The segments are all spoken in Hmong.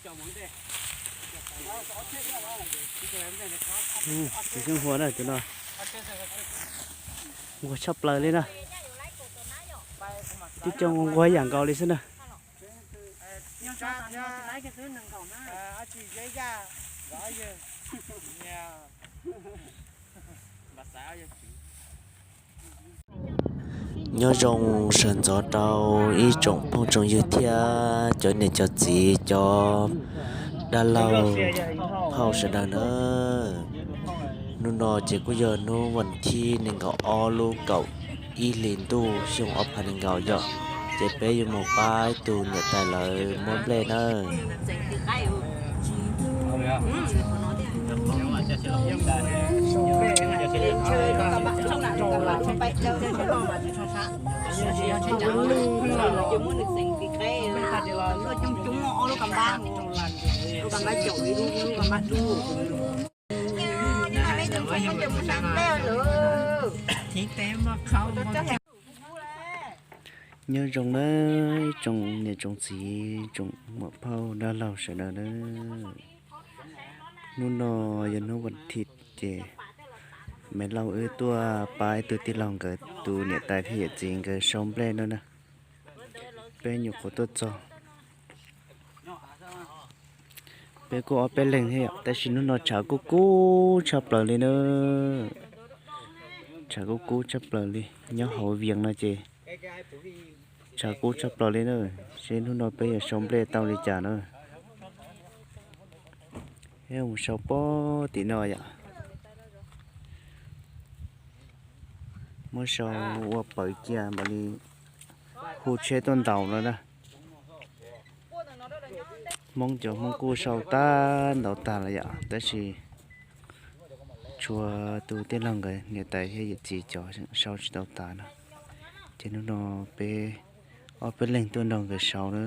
Tus xyoob huas na, tus no nquag tshaj plaws li na. Tib co nquag yam nkaus li xwb na. Nyob zoo sawv ntxov rau ib tsoom phooj tsoom ywg thiab cov niam cov txiv cov dab laug phauj sawv daws na. Hnub no ces kuj yog hnub vas thib nees nkaum ob lub kaum ib hlis ntuj xyoo ob phav nees nkaum yom, ces peb yuav mus pab ib tug niam tais lawv muab nplej nawb. Nyob zoo nawb tsoom niam tsoom txiv tsoom muam phauj dab laug sawv daws nawb. Hnub no yog hnub vas thib ces me lauj wb tuaj pab ib tug tij laug nkawd tus niam tais thiab yawm txiv nkawd sau nplej no na. Peb nyuam qhuav tuaj txog. Peb kuj ob peb leeg thiab yom, tab sis hnub no tshav kub kub tshaj plaws li na. Tshav kub kub tshaj plaws li, nyob hauv Vias no ces tshav kub tshaj plaws li na. Seb hnub no peb yuav sau nplej tau li cas na. Peb mus sau pob tim no yom. Muab sau ua pawv cia mam li hu tsheb tuaj ntaus no na. Hmoob cov Hmoob kuj sau tag ntaus tag lawm yom, tab sis tshuav tus tij laug nkawd niam tais thiab yawm txiv cov sau tsis tau tas no. Ces hnub no peb ob peb leeg tuaj nrog nkawd sau na.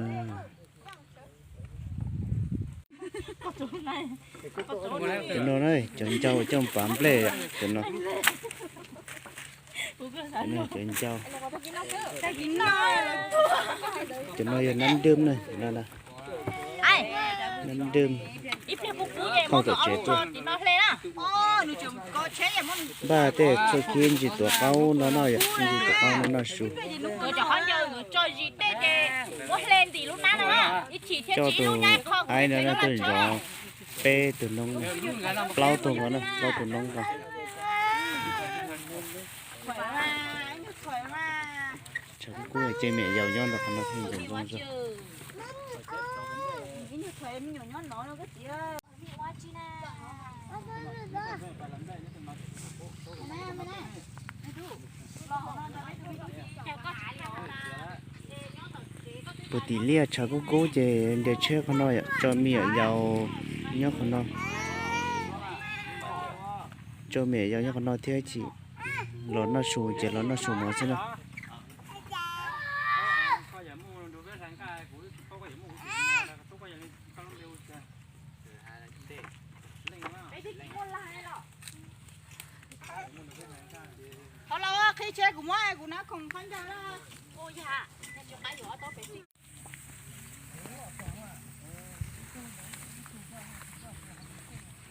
Cov no na, cov ncau coj pav nplej, cov no, cov ncau. Cov no yog nab dwm na, cov no na. Nab dwm, thauj tom tsev tuaj. Npaj tej txuj khib ntsis tuav qaub no noj yom, ntsis tuav qaub no noj su. Coj tus aib no tuaj zov peb tug noob, plaub tug no, plaub tug noob ko. Tshav kub kub ces me nyuam yaus nyob ntawm qhov no pheej ntsoov ntsoov zog. Puag tim liaj tshav kub kub ces nres tsheb qhov no yom, tso me nyuam yaus nyob qhov no. Tso me nyuam yaus nyob qhov no thiab, tsis los noj su ces los noj su no xwb na.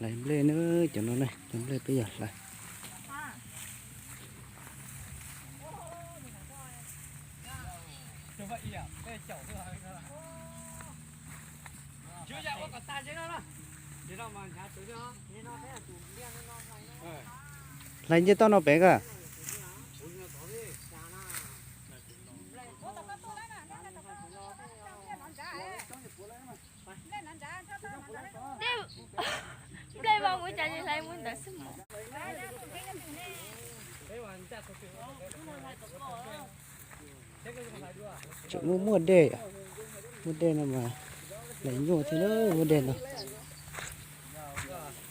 Hlais nplej na, cov no na, cov nplej peb yog hlais. Hlais nce toj no pem koj. Nplej mas ua cas hlais mus ntawd xwb mas. Tseem muaj muaj dej, muaj dej no mas hlais nyuaj thiab na, muaj dej no.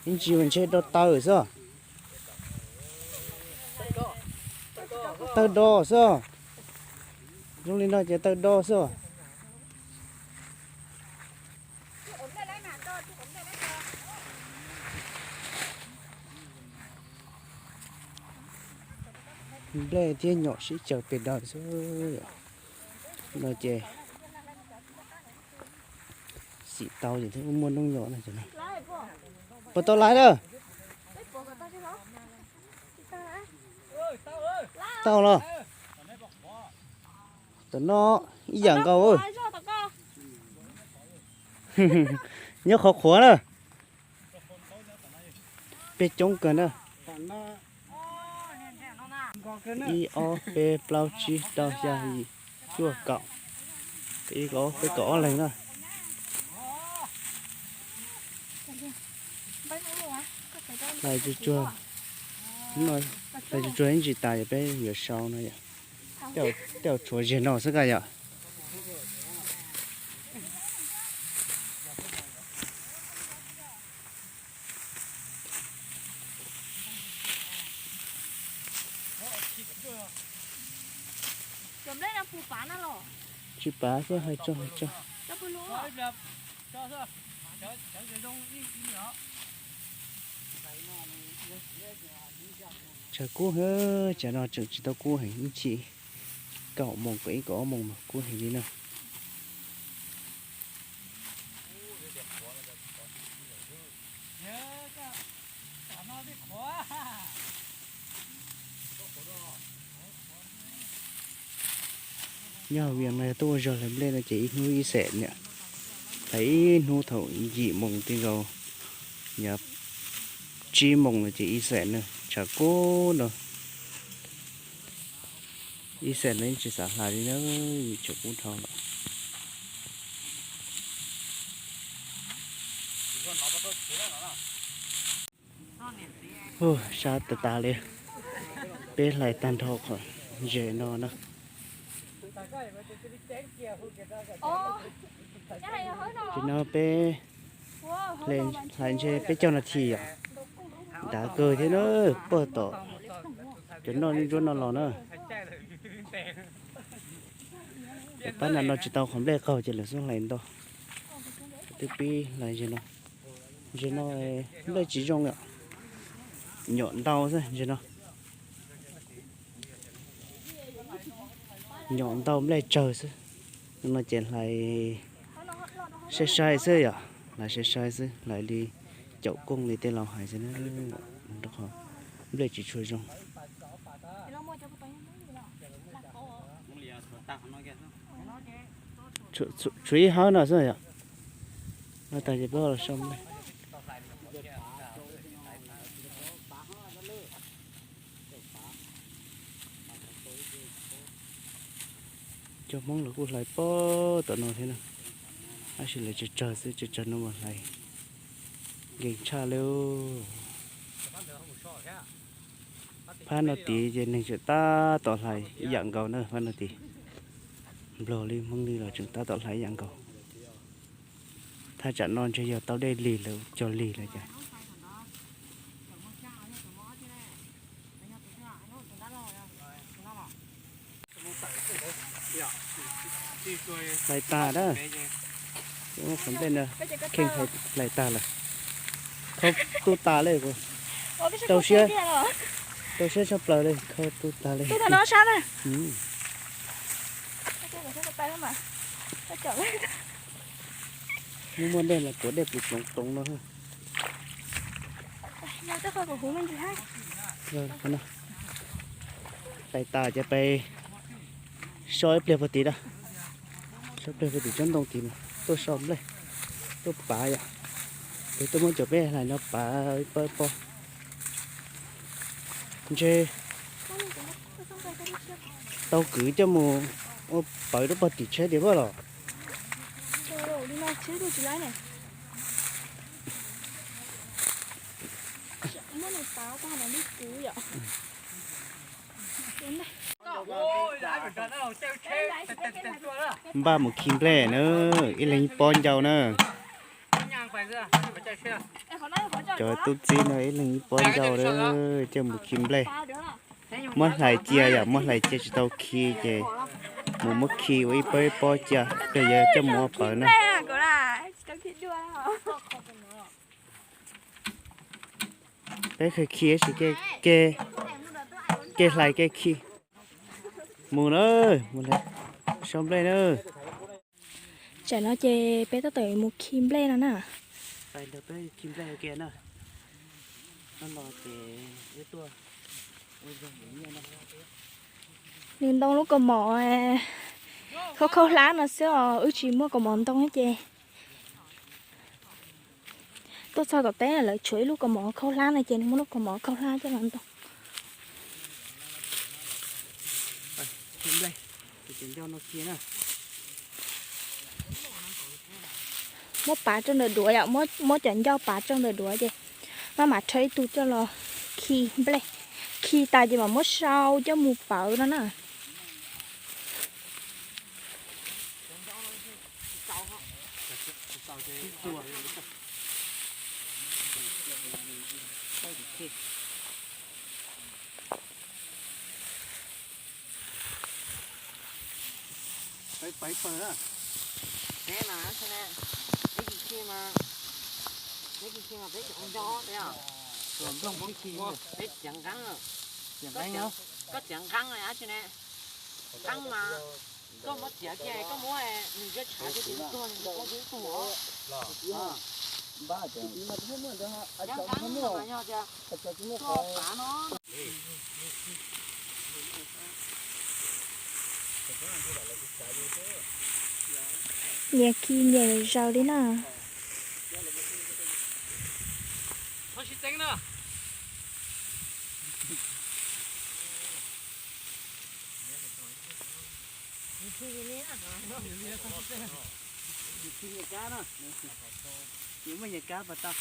Ib ntsis mas ntshe do taw xwb. Tawg do xwb. Zoo li no ces tawg do xwb. Nplej thiab nyom sib caw pes daws xwb. No ces Tsis tau ces thiaj muaj noob nyob no ces no. Puas tau lais na? Tau los? Tam no ib yam nkaus. Nyob qhov qhuav na. Peb coob kawg na. Ib ob peb plaub tsib rau xya yim cuaj kaum. Ib ob peb kaum ob leeg na. Hlais tsuag tsuag, hlais tsuag tsuag ib ntsis tas yog peb yuav sau no yom. Tej zaum tshuav zeg no xwb kaj yom. Tsis pav thiab, hais tso hais tso. Tshav kub heev, tsam no tseem tsis tau kub heev, ib chim kaum moos kaum ib kaum ob moos mas kub heev li na. Nyob hauv Vias no yog tuaj ua zog hlais nplej no ces ib hnub ib xees niam, hlais ib hnub thaum yim moos ti nkaus, yog tsib moos no ces ib xees na, tshav kub no. Ib xees no yeej tsis xav hlais li na, tshav kub dhau lawm. Sab tas tas li, peb hlais tag nrho qhov zes no na. Ces no peb hlais ntshe peb caug nas this yom, dav kawg thiab na, puag tom cov noj ntsuab no los na. Cov pab nram no tsis tau qhov nplej qaug ces lawv xub hlais ntau. Twb pib hlais zes no, zes no nplej tsis zoo yom, nyom ntau xwb zes no. Nyom ntau nplej tsawg xwb. No ces hlais sai sai xwb yom, hlais sai sai xwb, hlais li caum kooj li tej laus hais xwb na, rau qhov nplej tsis tshua zoo. Tshuav ib hawb no xwb yom. No tas ces peb los sau nplej. Cov Hmoob los kuj hlais pog tom no thiab na, tab sis lawv tsawg tsawg xwb, tsawg tsawg no mas hlais nkees tshaj li. Phab no tid ces neeg tseem tab tom hlais ib yam nkaus na, phab no tid nplog li Hmoob li los tseem tab tom hlais ib yam nkaus. Thaj tsam no ntshe yog tau dej lig lawm, cog lig lawm cas. Hlais tas na. Qhov nplej no kheej hlais tas lawm. Khau tu tas li. Rau siab, rau siab tshaj plaws li, khau tu tas li. Muaj muaj dej mas tuav dej pus ploov ploov no. Hlais tas ces peb so ib pliag puag tid na, so ib pliag puag tim tsob ntoo tid mas tuaj so nplej, tuaj pav yom. Ces tuaj muab cov peb hlais no pav ib pob ib pob. Ntshe tau kwv coj mus ua pawv rau puag tim tsheb tiag pob los. Npaj mus khi nplej na, ib leeg ib pob ncau na. Cov tub txib no ib leeg ib pob ncau na, coj mus khi nplej. Muab hlais cia yom, muab hlais cia tsis tau khi ces mus muab khi ua ib pob ib pob cia, peb yuav coj mus ua pawv na. Peb kheev khi tab sis kev hlais kev khi. Mus na, mus hlais, sau nplej na. Tsam no ces peb tab tom mus khi nplej no na. Nws ntoo lub kaus mom khaub khaub hlab no xwb os, wb tsis muaj kaus mom ntoo ces tuaj txog tom teb lawv tshuav ib lub kaus mom khaub hlab no ces nws muaj lub kaus mom khaub hlab coj los ntoo. Muab pav rau ntawm duav yom, muab cov ncauj pav rau ntawm duav ces maj mam rho ib tug coj los khi nplej. Khi tas ces mam muab sau coj mus pawv no na. Peb pais pawg na. Peb mas, peb tsis khi mas, peb tsis khi mas peb tsis ua nco peb os. Peb txiav nqeeb, koj txiav nqeeb dab tsi ne? Nqeeb mas koj muab txiav kiag, koj muab nws cia tshav kiag ces tuag, koj twb tuag os. Nqeeb mas yog tias koj pav no. Nyias khi nyias zaws li na. Nyias kab na, nyias muaj nyias kab pas tau.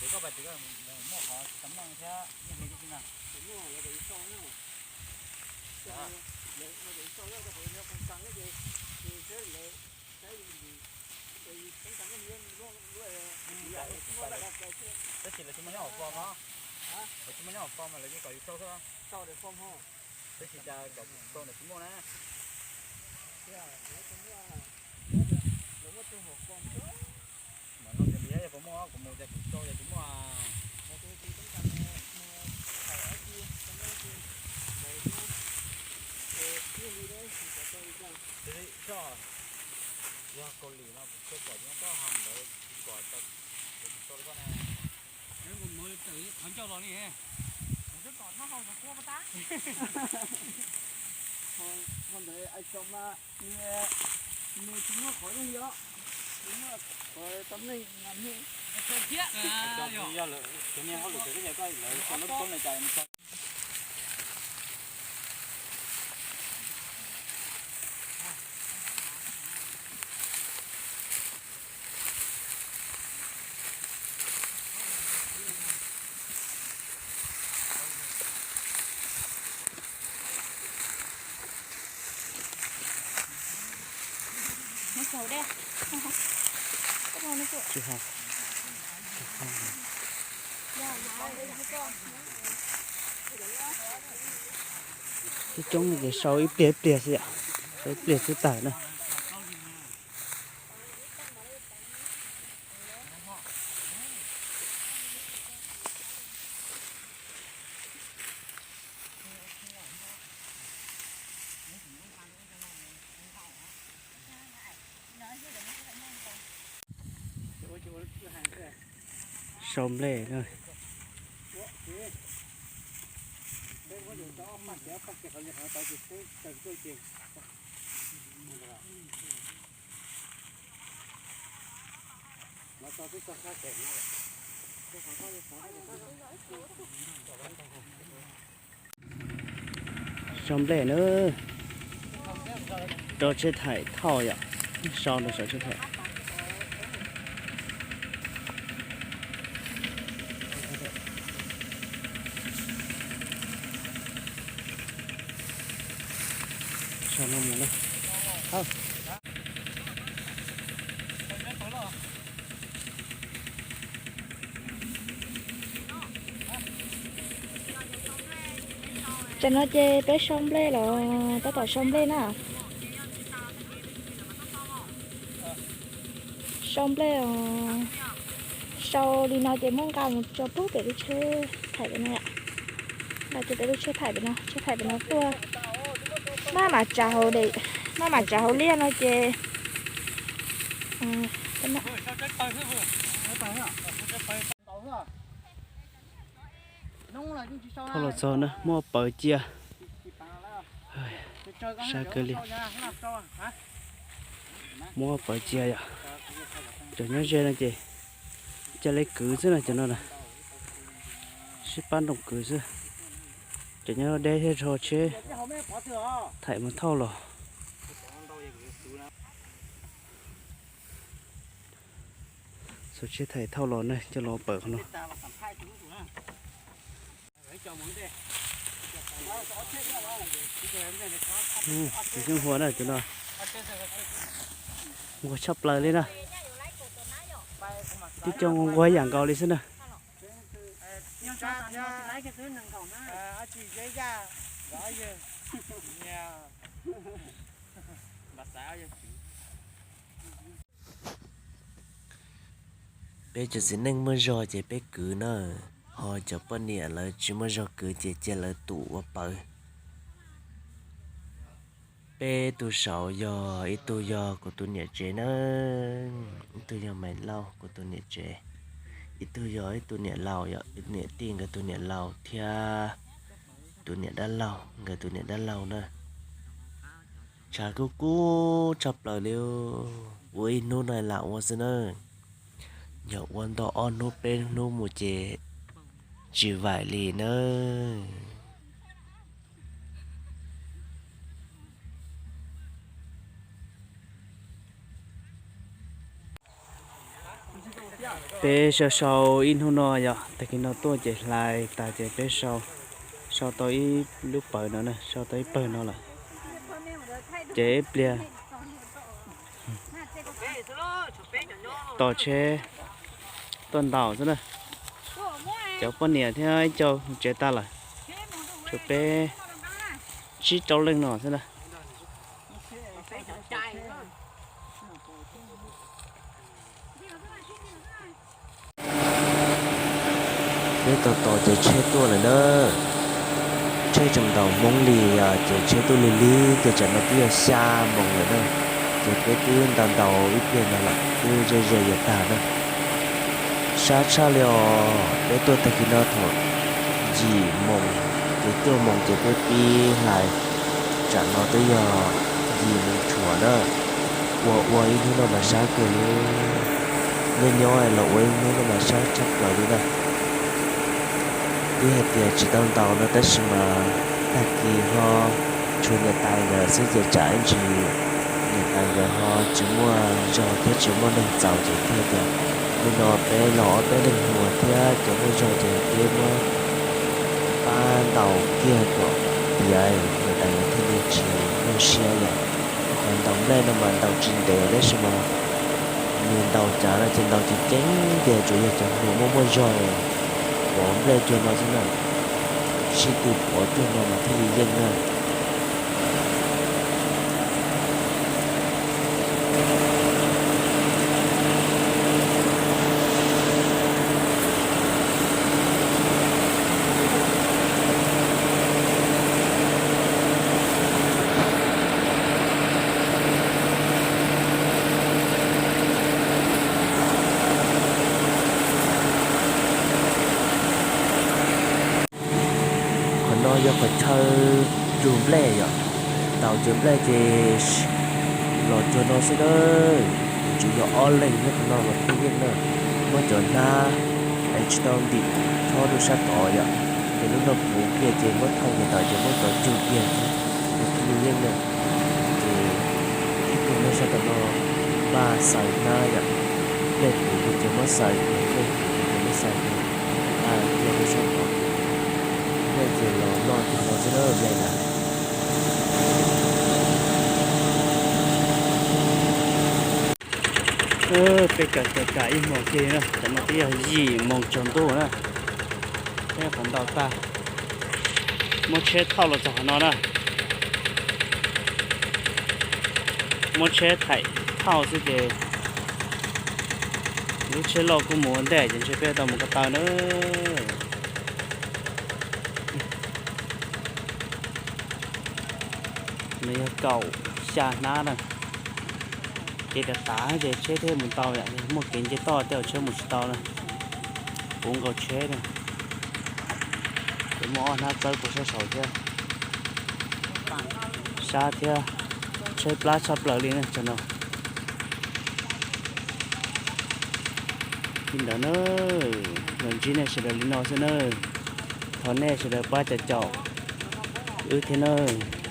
Ces koj pas tsis muaj qhov txom nyem thiab nyob hli tib si na. Tab sis lawv tsis muaj nyob hauv fo no, lawv tsis muaj nyob hauv fo mas lawv yeej kom yus sau xwb. Tab sis cas cov sau ntawd tsis muaj na. Mas no ces ntiav yog puas muaj, kuv mus cas kuv sau ces tsis muaj. Yog Kaus Lim no kuv tsis pom nyob toj hauv ntawd, tsis pom tau, kuv tsis sau li koj na. Qhov ncauj los li, kuv twb pom thab hau ntawd quaj pas tab. Qhov ntawd ai tso mas nws, nws tsis muaj qhov yeej li os, tsis muaj qhov tau neeg mas thiab. Yog lawv cov niag hauj lwm cov twb yog koj lawv tso lub koob na cas. Coob coob ces sau ib pliag ib pliag xwb yom, sau ib pliag xwb tawg na. Sau nplej na. Sau nplej na, rau tsheb thaim thauj yom, sau rau saum tsheb thaim. Sau no mus na. Tsam no ces peb sau nplej los tab tom sau nplej na. Sau nplej os. Tau li no ces muab nqa mus tso pub pem lub tsheb thaim pem no yom. Nqa tso pem lub tsheb thaim pem no, tsheb thaim pem no tuaj. Maj mam tsav hauv, maj mam tsav hauv liaj no ces thauj los txog na, muab pawv cia. Sab kawg li. Muab pawv cia yom. Cov nyob ze no ces ca le kwv xwb na, cov no na, sib pab nroo kwv xwb. Cov nyob deb thiab rho tsheb thaim mus thauj los. Txhua tsheb thaim thauj los na coj los pawv qhov no. Tus xyoob hua na, tus no nquag tshaj plaws li na. Tib co nquag yam nkaus li xwb na. Peb cov txiv neej muaj zog ces peb kwv na, ho cov poj niam lawv tsis muaj zog kwv ces cia lawv tum ua pawv. Peb tug saud yog ib tug yog kuv tus niam tsev na, ib tug yog Maiv Lauj kuv tus niam tsev, ib tug yog ib tug niam laus, yog niam tij nkawd tus niam laus thiab tus niam dab laug nkawd tus niam dab laug na. Tshav kub kub tshaj plaws li, ua ib hnub no lam ua xwb na, yog ua ntau ob hnub peb hnub mus ces tsis vaim li na. Peb sau sau ib hnub no yom, tag kis no tuaj ces hlais tas ces peb sau, sau tau ib lub pawg no na, sau tau ib pawg no lawm. Ces ib pliag tos tsheb tuaj ntaus xwb na. Cov poj niam thiab ib co tsev tas lawm, tshuav peb tsib rau leej no xwb na. Peb tos tos ces tsheb tuaj lawm na. Tsheb tseem ntaus Hmoob li, ces tsheb tuaj lig lig ces tsam no twb yog xya moos lawm na. Ces peb twb ntaus ntaus ib pliag no lawm twb ze ze yuav tag na. Sab tshaj li os, peb tuaj tag kis no thaum yim moos ces cuaj moos ces peb pib hlais, tsam no twb yog yim moos tshuav na. Ua ua ib hnub no mas sab kawg li. Nyob nyob los ua ib hnub no mas sab tshaj plaws li na. Twb hais tias tsis tau ntaus no tab sis mas tag kis ho tshuav niam tais nkawd xwb ces tsam ib ntsis niam tais nkawd ho tsis muaj zog thiab tsis muaj neeg txaus ces thiaj tias hnub no peb los ob peb leeg hluas thiab cov muaj zog ces peb muab pab ntaus kiag kom tiav niam tais nkawd thiaj li tsis nyuaj siab yom. Qhov ntaus nplej no mas ntaus tsis ntev tab sis mas nws ntaus cas no ces ntaus ceev ceev tiag, tsuas yog cov hluas muaj muaj zog pov nplej cuag no xwb na, sib tw pov cuag no mas thiaj li yeej na. Qhov no yog qhov chaw cug nplej yom. Ntaus cov nplej ces los cuag no xwb na. Tsuas yog ob leeg nyob qhov no mas thiaj yeej na. Muab cov hnab es tsis tau ntim thob rau sab tod yom, ces lub no puv kiag ces muab thauj kiag tawm ces muab cov cug kiag ces thiaj li yeej na. Ces ib tug nyob sab tom no npaj xaws hnab yom, nplej puv kiag ces muab xaws kiag, nplej puv kiag ces muab xaws kiag, npaj kiag rau sab tod. Nplej ces los noj cuag no xwb na nplej na. Peb kawm kawm kam ib hmos kiag li na, tam no twb yog yim moos tsaus ntuj na. Peb qhov ntaus tag, muab tsheb thauj los txog qhov no na. Muab tsheb thaim thauj xwb ces Lub tsheb loj kuj mus ua ntej ces ntshe peb tau mus ko taw na. Nws yog kaum xya hnab na. Kev tas tas ces tsheb thiaj mus tau, yog muaj kev nce toj tej zaum tsheb mus tsis tau na. Puv nkaus tsheb na. Ces muaj ob hnab txawb puag sab saud thiab. Sab thiab, tshaib plab tshaj plaws li na tsoom no. Li ntawd na, los ntsib nej sawv daws li no xwb na. Thov nej sawv daws pab caum caum wb thiab na.